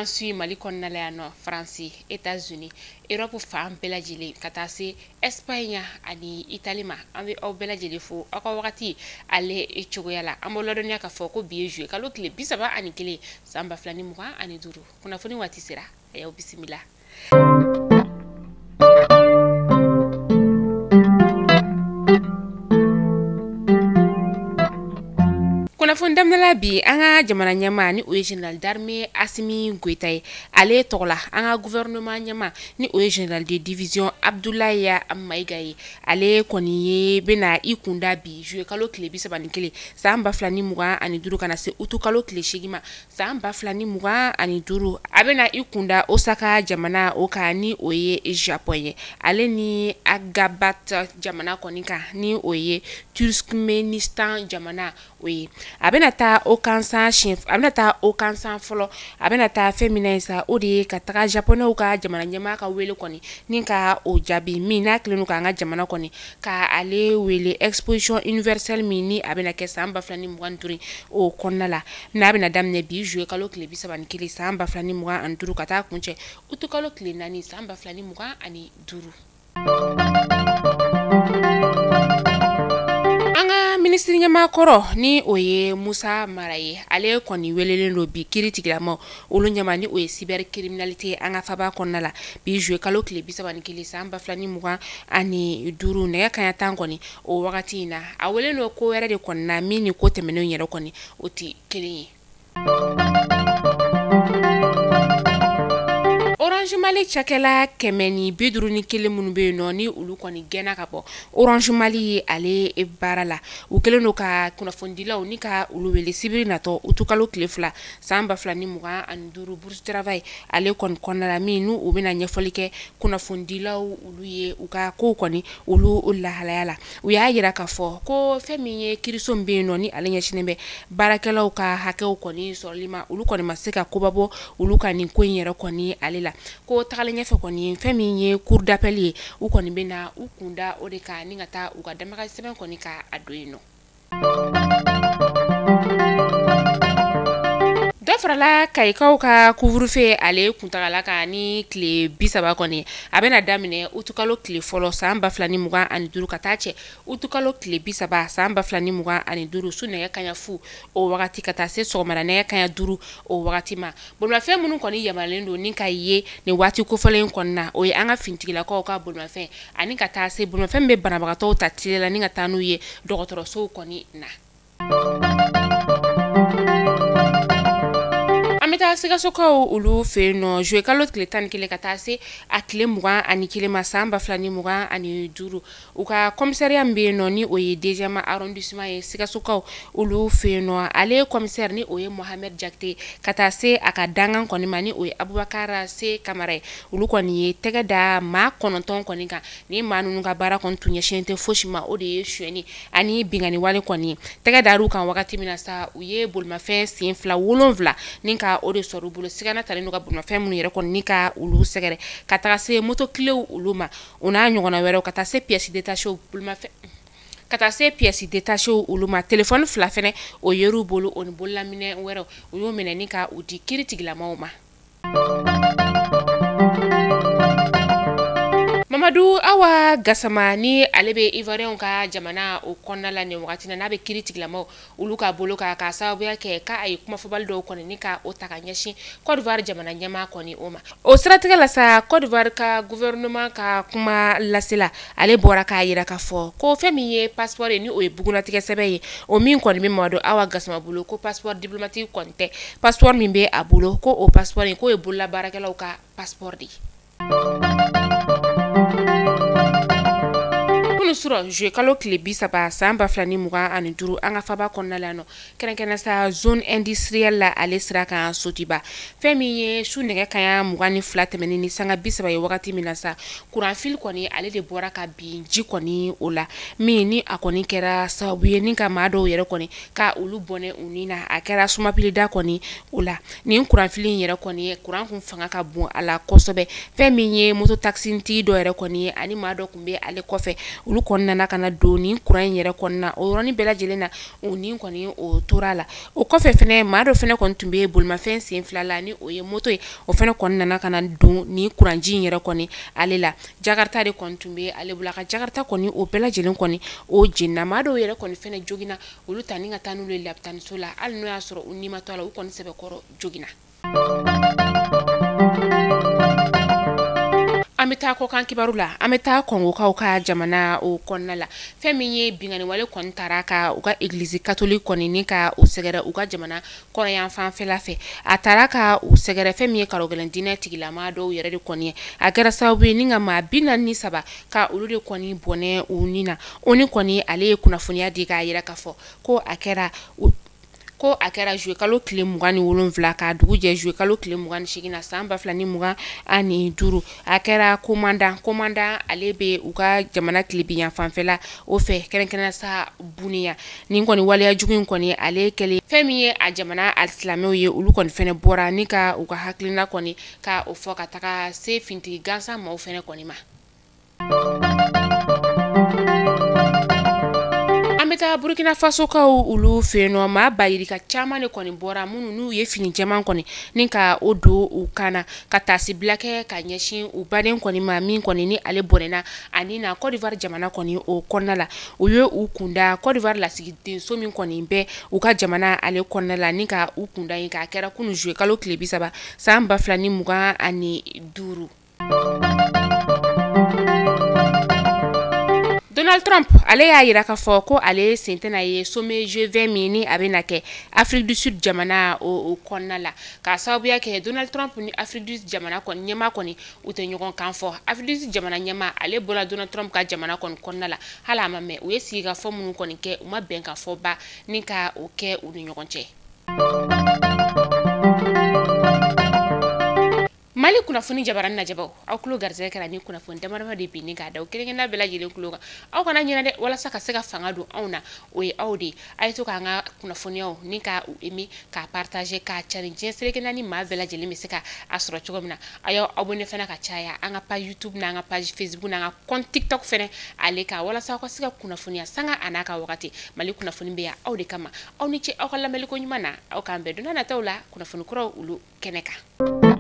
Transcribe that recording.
K'an suit Mali kɔnɔna la yan nɔ, Faransi, États-Unis, Europe fan bɛɛ lajɛlen ka taa se Espagne ani Italie ma. An bɛ aw bɛɛ lajɛlen fo aw ka wagati ale cogoya la. An b'aw ladɔnniya k'a fɔ ko bi ye juillet kalo tile 31 san 2025. Kunnafoni waati sera, a y'aw bisimila. Kunnafoni daminɛ bi an ka jamana ɲɛmaa ni o ye général d'armée Assimi Goïta ye, ale tɔgɔ la an ka gouvernement ɲɛmaa ni o ye général de division Abdoulaye Maïga ye, ale kɔni ye bɛna i kunda bi juillet kalo tile 31 san 2025 ka na se août kalo tile 8 ma san 2025. A bɛna i kunda Osaka jamana o kan ni o ye Japon ye, ale ni Agabat jamana kɔni kan ni o ye Turkménistan jamana o ye. A bɛna taa o kansan siɲɛ, a bɛna taa o kansan fɔlɔ, a bɛna taa fɛn min na sa, o de ye ka taga japonɛw ka jamana ɲɛmaa ka wele kɔni ni ka o jaabi min n'a kɛlen don k'an ka jamana kɔni ka ale wele exposition universelle min ni a bɛna kɛ san 2025 o kɔnɔna la, n'a bɛna daminɛ bi juillet kalo tile 31 san 2025 ka taa kuncɛ août kalo tile 4 san 2025. An ka minisiri ɲɛmaa kɔrɔ ni o ye Musa Mara ye, ale kɔni welelen don bi kiiri tigilamaw olu ɲɛma ni o ye cybercriminalité an ka faba kɔnɔna la bi juillet kalo tile 31 san 2025 nɛgɛ kanɲɛ 10 kɔni o wagati in na. A welelen don ko wɛrɛ de kɔni na min ni ko tɛmɛnenw yɛrɛ kɔni o tɛ kelen ye. Orange Mali cakɛla 151 minnu bɛ yen nɔ ni olu kɔni gɛnna ka bɔ Orange Mali ale baara la, u kɛlen don ka kunnafonidilaw ni ka olu wele sibiri natɔ août kalo tile 2 san 2025 bourse travail ale kɔni kɔnɔna la, min n'u u bɛna ɲɛfɔli kɛ kunnafonidilaw olu ye u ka kow kɔni olu lahalaya la. U y'a yira k'a fɔ ko fɛn min ye kiiriso min bɛ yen nɔ ni ale ɲɛsinnen bɛ baarakɛlaw ka hakɛw kɔni sɔrɔli ma, olu kɔni ma se ka koba bɔ olu ka nin ko in yɛrɛ kɔni ale la. Ko tagalen ɲɛfɛ kɔni fɛn min ye cour d'appel ye, u kɔni bɛ na u kunda o de kan ni ka taa u ka damakan sɛbɛn kɔni ka a don yen nɔ. Dɔ farala Kayikaw ka couvre-feu ale kuntagala kan ni tile 30 kɔni, a bɛna daminɛ août kalo tile fɔlɔ san 2025 ka taa cɛ août kalo tile 30 san 2025 su nɛgɛ kanɲɛ 0 o wagati ka taa se sɔgɔmada nɛgɛ kanɲɛ 5 o wagati ma. Bolimafɛn minnu kɔni yamaruyalen don ni ka ye nin waati kofɔlen kɔni na, o ye an ka finitigilakaw ka bolimafɛn ani ka taa se bolimafɛn min bɛ banabagatɔw ta teliya la ni ka taa n'u ye dɔgɔtɔrɔsow kɔni na. An bɛ taa Sikasokaw olu fɛ yen nɔ juillet kalo tile 11 ka taa se a tile 21 ma san 2025, u ka commissariat min bɛ yen nɔ ni o ye deuxième arrondissement ye Sikasokaw olu fɛ yen nɔ, ale commissaire ni o ye Mohamed Jakite ka taa se a ka dankan kɔni ma ni o ye Abubakar C Kamara ye, olu kɔni ye tɛgɛ da maa 9 kɔni kan. Ni maa ninnu ka baara kɔni tun ɲɛsinnen tɛ fosi ma, o de ye sonyɛni ani binkanni wale kɔni. Tɛgɛ dar'u kan wagati min na sa, u ye bolimafɛn sen fila 7 ni ka o de sɔrɔ u bolo. Sigana talen don ka bolimafɛn minnu yɛrɛ kɔni ni ka olu sɛgɛrɛ ka taga se motokilew olu ma, o n'a ɲɔgɔnna wɛrɛw, ka taa se pièces détachées bolimafɛn ka taa se pièces détachées olu ma. Téléphone 2 fɛnɛ o yer'u bolo, o ni bololaminɛ wɛrɛw, u y'o minɛ ni ka u di kiiri tigilamaw ma. Mamadu Awa Gasama ni ale bɛ Ivoirien ka jamana o kɔnɔna la nin wagati na, n'a bɛ kiiri tigilamaw olu ka bolo kan k'a sababuya kɛ k'a ye kumafɔbali dɔw kɔni ni ka o ta ka ɲɛsin Côte d'Ivoire jamana ɲɛmaa kɔni o ma. O siratigɛ la sa, Côte d'Ivoire ka gouvernement ka kuma lasela, ale bɔra k'a yira k'a fɔ ko fɛn min ye passeport ye ni o ye bugunnatigɛ sɛbɛn ye, o min kɔni bɛ Mamadu Awa Gasama bolo, ko passeport diplomatique kɔni tɛ, passeport min bɛ a bolo ko o passeport in k'o ye bololabaarakɛlaw ka passeport de ye. Kunun surɔ juillet kalo tile 30 san 2025 an ka faba kɔnɔna la nɔ, kɛrɛnkɛrɛnnenya sa zone industrielle la ale sira kan Sotiba, fɛn min ye su nɛgɛ kanɲɛ 22 tɛmɛnen ni sanga 30 ye wagati min na sa, courant fil kɔni ale de bɔra ka bin ji kɔni o la, min ni a kɔni kɛra sababu ye ni ka maa dɔw yɛrɛ kɔni ka olu bɔnɛ u ni na, a kɛra sumapilida kɔni o la. Nin courant fil in yɛrɛ kɔni courant kun fanga ka bon a la kosɛbɛ. Fɛn min ye moto taxi tigi dɔ yɛrɛ kɔni ye ani maa dɔ tun bɛ ale kɔfɛ, olu kɔni nana ka na don nin kuran in yɛrɛ kɔnɔna o yɔrɔnin bɛɛ lajɛlen na, o ni kɔni o tora la. O kɔfɛ fɛnɛ, maa dɔ fɛnɛ kɔni tun bɛ bolimafɛn sen fila la, ni o ye moto ye, o fɛnɛ kɔni nana ka na don nin kuranji in yɛrɛ kɔni ale la. Jakarta de kɔni tun bɛ ale bolo, a ka Jakarta kɔni o bɛɛ lajɛlen kɔni o jenina. Maa dɔw yɛrɛ kɔni fɛnɛ joginna, olu ta ni ka taa n'olu ye lapitaniso la, hali n'o y'a sɔrɔ u ni ma to a la, u kɔni sɛbɛkɔrɔ joginna. An bɛ taa kɔkan kibaru la, an bɛ taa Kɔngokaw ka jamana o kɔnɔna la. Fɛn min ye binkanni wale kɔni taara ka u ka église catholique kɔni ni ka u sɛgɛrɛ u ka jamana kɔrɔyan fanfɛla fɛ, a taara ka u sɛgɛrɛ fɛn min ye karogɛlɛn diinɛ tigilama dɔw yɛrɛ de kɔni ye. A kɛra sababu ye ni ka maa 43 ka olu de kɔni bɔnɛ u ni na. O ni kɔni ale ye kunnafoniya di k'a yira k'a fɔ ko a kɛra juillet kalo tile 27 ka dugu jɛ juillet kalo tile 28 na san 2025. A kɛra Komanda, ale bɛ u ka jamana tilebinyan fanfɛla o fɛ, kɛrɛnkɛrɛnnenya sa Buniya. Nin kɔni waleya jugu in kɔni ale kɛlen, fɛn min ye a jamana alisilamɛw ye, olu kɔni fɛnɛ bɔra ni ka u ka hakilina kɔni ka o fɔ ka taga se fintigi gansan maaw fɛnɛ kɔni ma. An bɛ taa Burukina Fasokaw olu fɛ yen nɔ. Maa ba yirika caman de kɔni bɔra, minnu n'u ye fini jɛman kɔni ni ka o don u kan na, ka taasibila kɛ ka ɲɛsin u baden kɔni ma, min kɔni ni ale bɔnɛna ani na Côte d'Ivoire jamana kɔni o kɔnɔna la. U ye u kunda Côte d'Ivoire lasigidenso min kɔni bɛ u ka jamana ale kɔnɔna la, ni ka u kunda yen, k'a kɛra kunun juillet kalo tile 30 san 2025. Donald Trump ale y'a yira k'a fɔ ko ale sen tɛna ye sommet G20 min ni a bɛna kɛ Afrique du Sud jamana o kɔnɔna la, k'a sababuya kɛ Donald Trump ni Afrique du Sud jamana kɔni ɲɛmaa kɔni u tɛ ɲɔgɔn kan fɔ. Afrique du Sud jamana ɲɛmaa, ale bɔra Donald Trump ka jamana kɔni kɔnɔna la, hali a ma mɛn, u ye sigikafɔ minnu kɔni kɛ, u ma bɛn ka fɔ ba ni ka o kɛ u ni ɲɔgɔn cɛ. Mali kunnafoni jabaranin lajɛbaw, aw tulo garisɛgɛ kɛra ni kunnafoni damadama de binni k'a da kelen kelenna bɛɛ lajɛlen tulo kan. Aw kana ɲinɛ dɛ, walasa ka se ka fanga don anw na, o ye aw de ye. A ye to k'an ka kunnafoniyaw ni ka u aimer, k'a partager, k'a cari diɲɛ seleke naani, maa bɛɛ lajɛlen bɛ se ka a sɔrɔ cogo min na. A y'aw abonné fana ka caya an ka page YouTube n'an ka page Facebook n'an ka compte TikTok fɛnɛ ale kan, walasa aw ka se ka kunnafoniya sanga a n'a ka wagati. Mali kunnafoni bɛ yan aw de kama. Aw ni ce aw ka lamɛnliko ɲuman na. Aw k'an bɛn don n'a nataw la kunnafoni kuraw olu kɛnɛ kan.